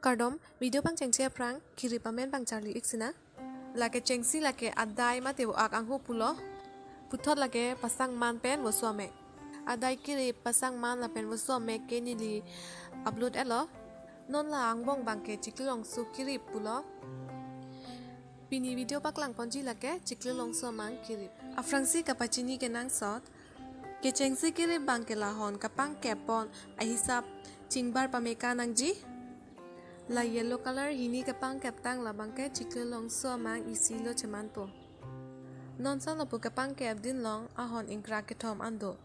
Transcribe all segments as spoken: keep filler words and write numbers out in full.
Kardom, video pangchengche aphrang kirip amen pangcharli-ik sinang. Lake chengsi lake adai mate vo-ak angho pulo. Puthot lake pasang man pen voso amek. Adai kirip, pasang man lapen voso amek ke neli upload etlo. Non la angbong abangke chiklo longso kirip pulo. Pini video paklangponji lake chiklo longso amang kirip. Aphrangsi kapachini kenangsot. Kechengsi kirip abangke lahon kapangkep pon ahisap chingbar pameka nangji. La yellow color hini kapangkep tang labangke chiklo longso amang isi lo chemanpo. Non son lapu kapangkep din long ahon ingkrak kethom an do.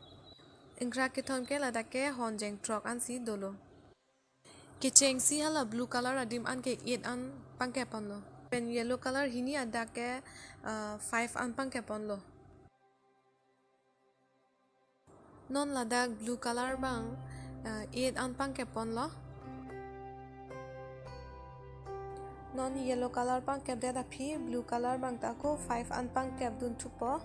Ingkrak kethom ke ladak ke hon jengthrok ansi dolo. Kechengsi hala blue color adim anke eight an pangkep ponlo. Pen yellow color hini adak ke, ah, five an pangkep ponlo. Non ladak blue color abang, ah, eight an pangkep ponlo. Non yellow color pangkepdet aphi blue color abang ta ako five an pangkep dunthupo.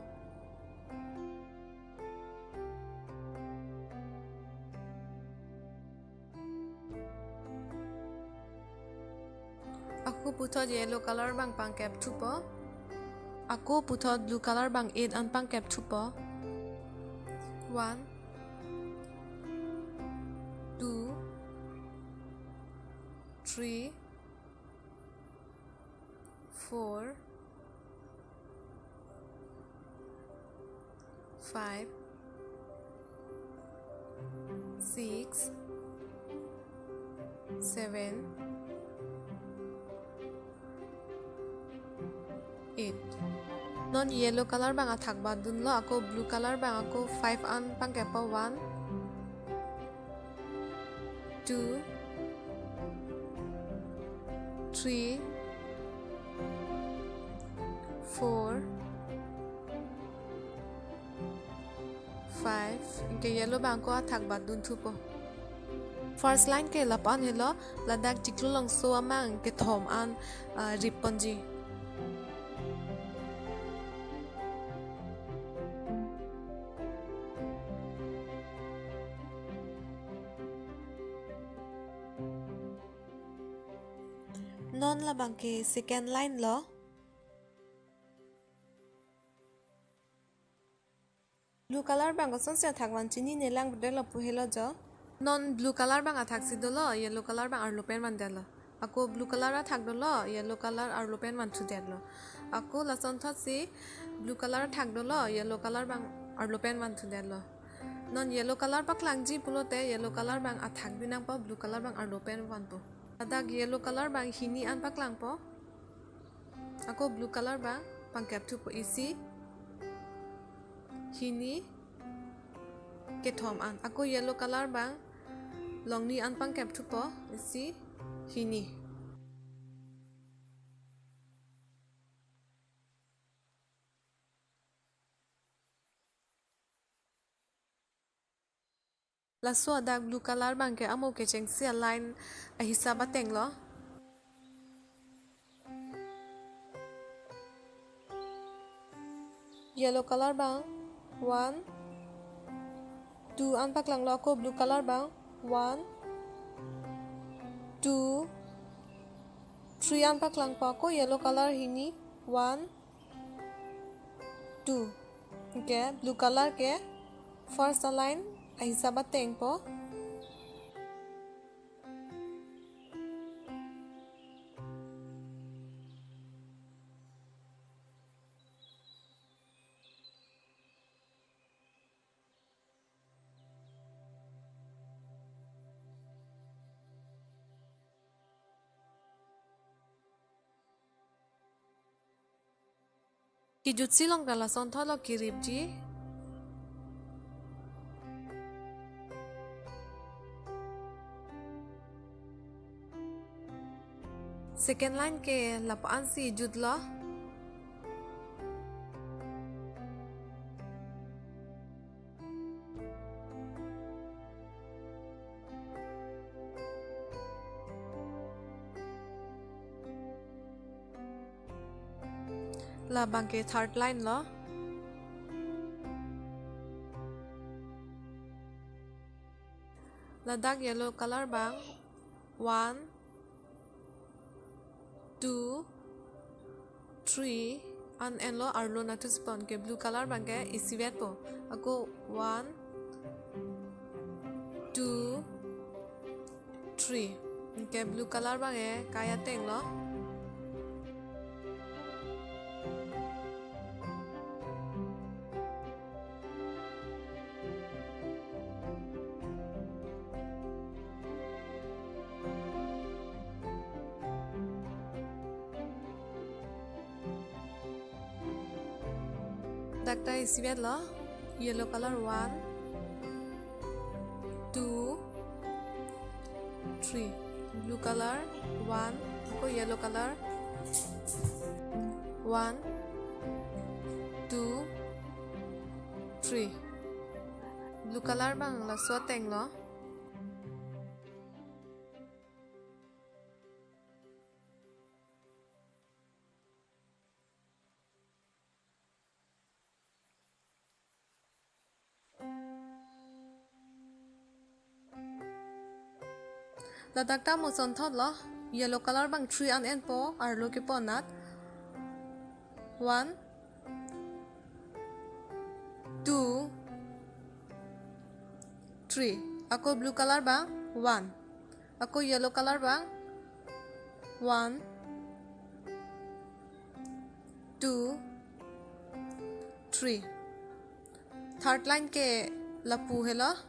Ako puthot yellow color abang pangkep thupo. Ako puthot blue color abang eight an pangkep thupo. One, two, three, four, five, six, seven, eight. Non yellow color abang athak bat dunlo, ako blue color abang ako five an pangkeppo, one, two, three, four, five. Anke yellow abang ako athak bat dunthupo. First line ke lapu-an helo, ladak chiklo longso amang kethom an, ah, rip ponji. Non labangke second line lo. Blue color abang kosonsi athak van chinine lang bedek lapu helo jo. Non blue color abang athaksi dolo, yellow color abang arlo pen vandetlo. Ako blue color athak dolo, yellow color arlo pen vanthudetlo. Ako lasonthotsi blue color athak dolo, yellow color abang arlo pen vanthudetlo. Non yellow color paklangji pulote yellow color abang athak binangpo, blue color abang arlo pen vanpo. Ladak yellow color abang hini an paklangpo. Ako blue color abang pangkep thupo isi, hini, kethom an. Ako yellow color abang longni an pangkep thupo isi, hini. Laso adak blue color abangke amo kechengsi a-line ahisap atenglo. Yellow color abang one, two an paklanglo, ako blue color abang one, two, three an paklangpo, ako yellow color hini one, two. Anke blue color ke first a-line ahisap atengpo. Kijutsi long ta lasonthotlo kiripji. Second line ke lapu-ansi jutlo. Labangke third line lo. Ladak yellow color abang One, two, three, an enlo, arlo nangthu si pon ke blue color abang ke isivet po. Ako one, two, three. Anke blue color abang ke kai atenglo. Dak ta isivetlo, yellow color one, two, three. Blue color one, ako yellow color one, two, three. Blue color abang laso atenglo. Ladak ta mo sonthotlo, yellow color abang three an enpo, arlo keponat. One, two, three. Ako blue color abang one. Ako yellow color abang one, two, three. Third line ke lapu helo.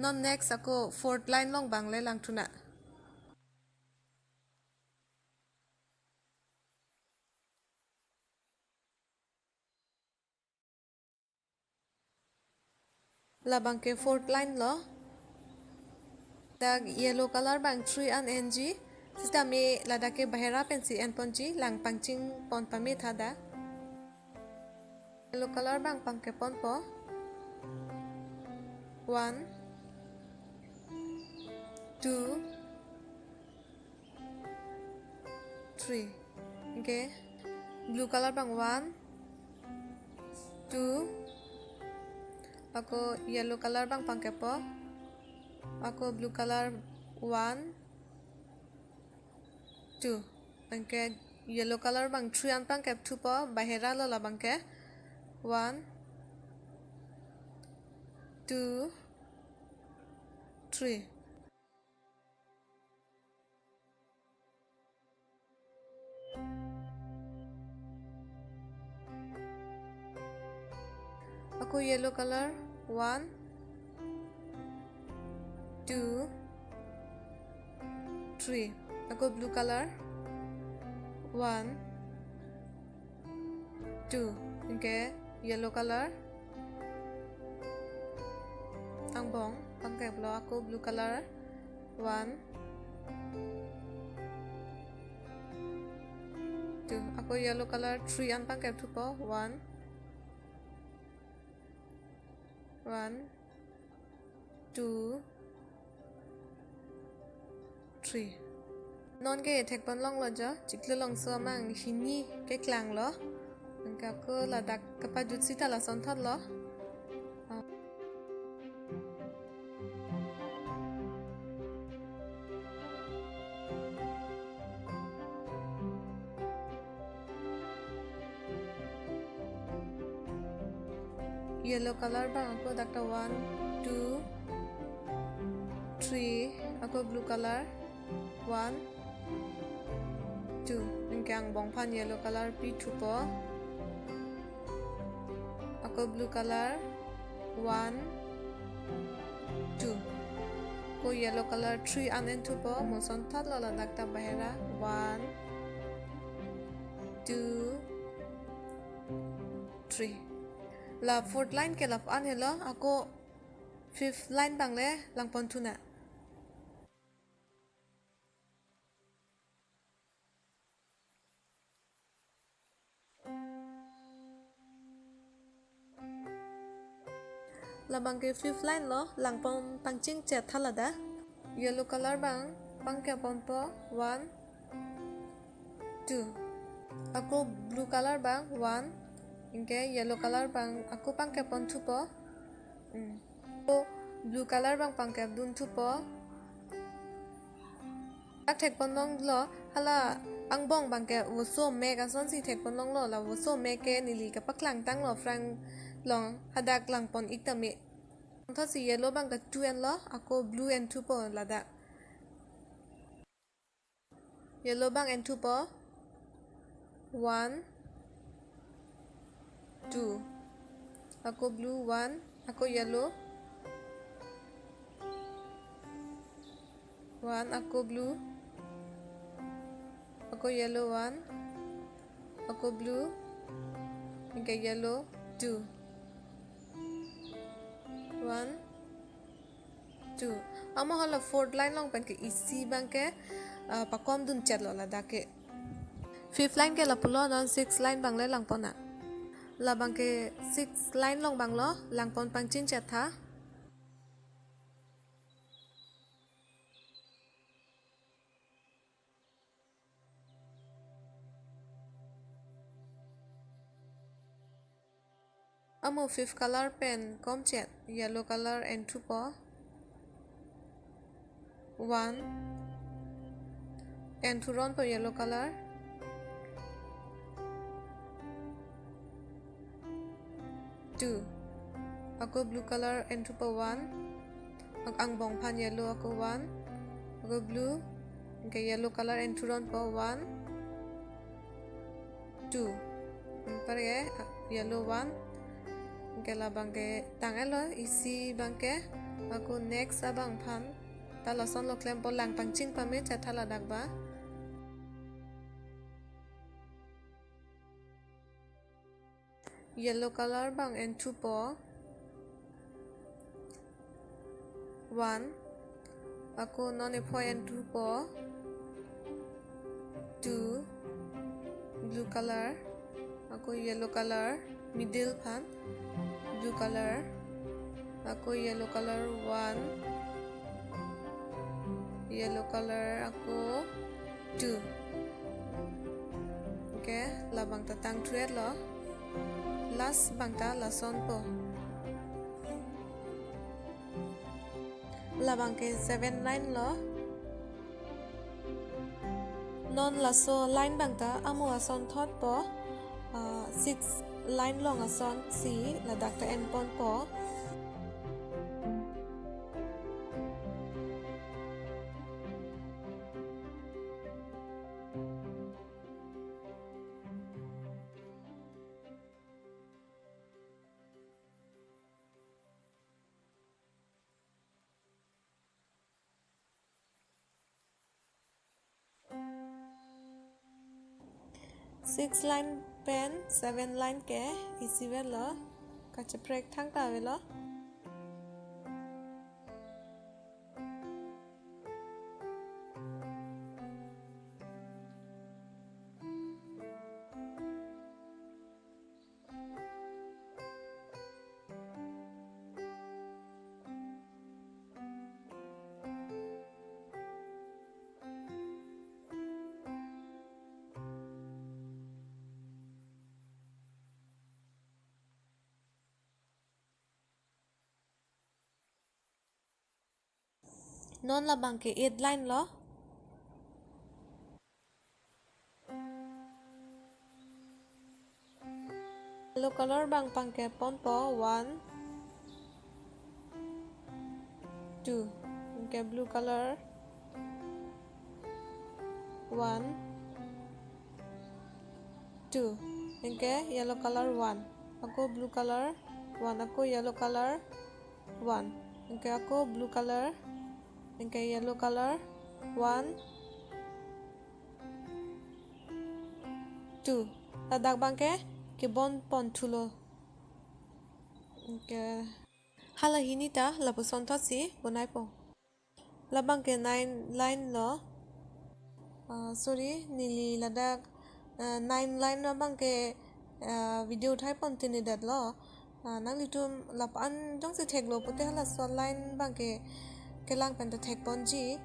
Non next ako fourth line along abang le langthu nang. Labang ke fourth line lo. Dak yellow color abang three an enji. Sitame ladak ke bahera pensi enponji, lang pangching pon pame tha dak. Yellow color abang pangkep ponpo. One, two, three. Anke blue color abang one, two. Ako yellow color abang pangkeppo. Ako blue color one, two. Anke yellow color abang three an pangkep thupo, bahera lo labang ke. One, two, three. Ako yellow color one, two, three. Ako blue color one, two. Anke yellow color angbong pangkeplo, ako blue color one, two. Ako yellow color three an pangkep thupo. One, one, two, three. Non ke thekpon longlo jo, chiklo longso amang hini keklanglo. Anke ako ladak kapajut sita lasonthotlo. Yellow color abang ako dak ta one, two, three, ako blue color one, two. Anke angbong aphan yellow color pithupo. Ako blue color one, two. Ako yellow color three an enthupo, mo sonthotlo ladak ta bahera one, two, three. La fourth line ke lapu-an helo, ako fifth line abang le langpon thu nang. Labang ke fifth line lo, langpon pangchingchet tha ladak. Yellow color abang pangkep ponpo, one, two. Ako blue color abang one, anke yellow color abang ako pangkep pon thupo. Hmm. Ako blue color abang pangkep dun thupo. Thekpon longlo, hala angbong abangke voso mek asonsi thekpon longlo, la voso mek ke neli kapaklang tanglo, frame along hadak langpon ik tame. Thotsi yellow abangke two enlo, ako blue enthupo ladak. Yellow abang enthupo. One, two. Ako blue, one. Ako yellow. One, ako blue. Ako yellow, one. Ako blue. Anke yellow, two. One, two. Amo hala fourth line along pen ke isi abangke, ah, pakom dun chetlo ladak ke. Fifth line ke lapulo, non sixth line abang le langpon nang. Labangke sixth line along abanglo, langpon pangcheng chet tha. Amo fifth color pen kom chet, yellow color enthupo. One. Enthuronpo yellow color. Two. Ako blue color enthupo, one. Ak- angbong aphan yellow, ako one. Ako blue. Anke yellow color enthuronpo, one. Two. Anparke, ah, yellow one. Anke labangke tang-etlo, isi abangke. Ako next abang aphan ta lasonlo klempo, lang pangcheng pame chet tha ladak ba. Yellow color abang enthupo. One. Ako non ephoi enthupo. Two. Blue color. Ako yellow color. Middle aphan. Blue color. Ako yellow color, one. Yellow color, ako two. Anke, labang ta tang thuetlo. Last abang ta lasonpo. Labangke seven line lo. Non laso line abang ta amo asonthotpo, ah, sixth line along asonsi ladak ta enponpo. Six line pen seven line ke isivetlo, kacheprek thangta avelo. Non labangke eight line lo. Yellow color abang pangke ponpo, one, two. Anke blue color, one, two. Anke yellow color, one. Ako blue color, one. Ako yellow color, one. Anke ako blue color, anke yellow color, one, two. Ladak abangke kebon ponthulo. Anke hala hini ta lapuson thotsi bonaipo. Labangke nine line lo. Ah, sorry, neli ladak, ah, nine line abangke, ah, video uthai ponte nedatlo. Ah, nanglitum lapu-an jongsi theklo pute halaso line abangke kelang pen ta thekponji,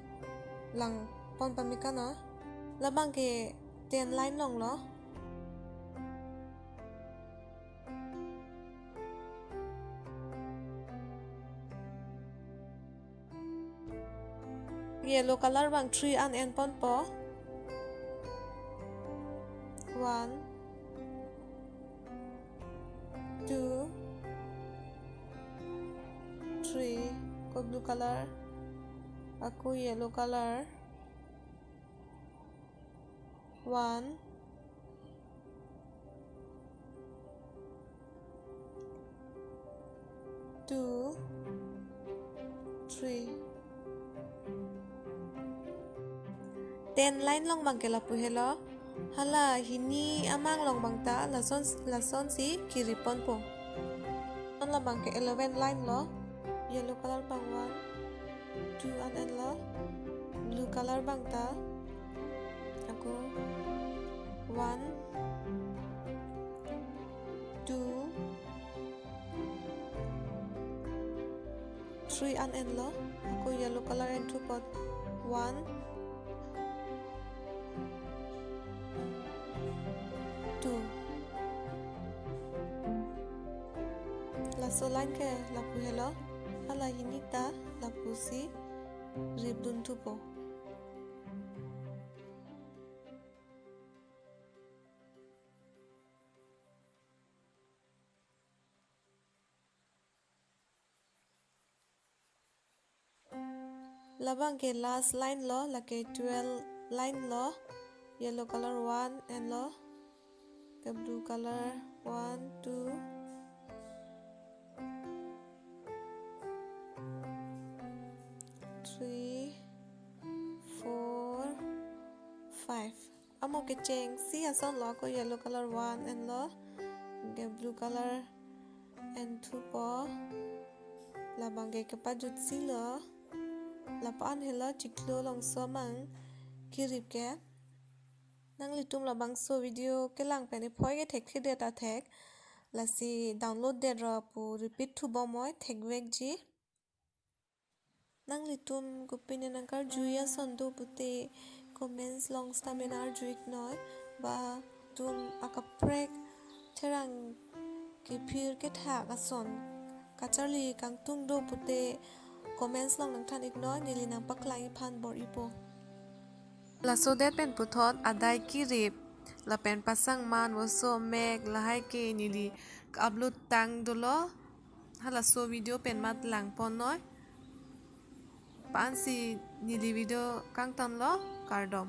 langpon pamikano. Labangke ten line along lo. Yellow color abang three an enponpo. One, two, three. Ako blue color, ako yellow color. One, two, three. Ten line along abangke lapu helo. Hala hini amang along abang ta lason, lasonsi kiriponpo. Non labangke eleven line lo. Yellow color abang one, two an enlo. Blue color abang ta ako one, two, three an enlo. Ako yellow color enthupon. One, two. Laso line ke lapu helo. Hala hini ta lapusi ripdunthupo. Labangke last line lo, lake twelve line lo. Yellow color one enlo. Ke blue color one, two, three, four, five. Amo kechengsi ason lo, ako yellow color one enlo, ke blue color enthupo. Labangke kepajutsi lo. Lapu-an helo chiklo alongso amang kirip ke. Nanglitum labangso video kelang pen iphoi ke thekthedet athek. Lasi download det ra pu repeat thubom oi, thekvekji. Nanglitum kopine nangkarjui ason do pute comments along sitame nang-arju iknoi. Ba tum akaprek therang kephir kethak ason kacharli kangtung do pute comments along nangthan iknoi, neli nangpaklang-ik aphan bor-ipo. Laso det pen puthot adai kirip lapen pasang man voso mek lahai ke neli upload tang dolo. Halaso video pen mat langponnoi. Pansi neli video kangtonlo, kardom.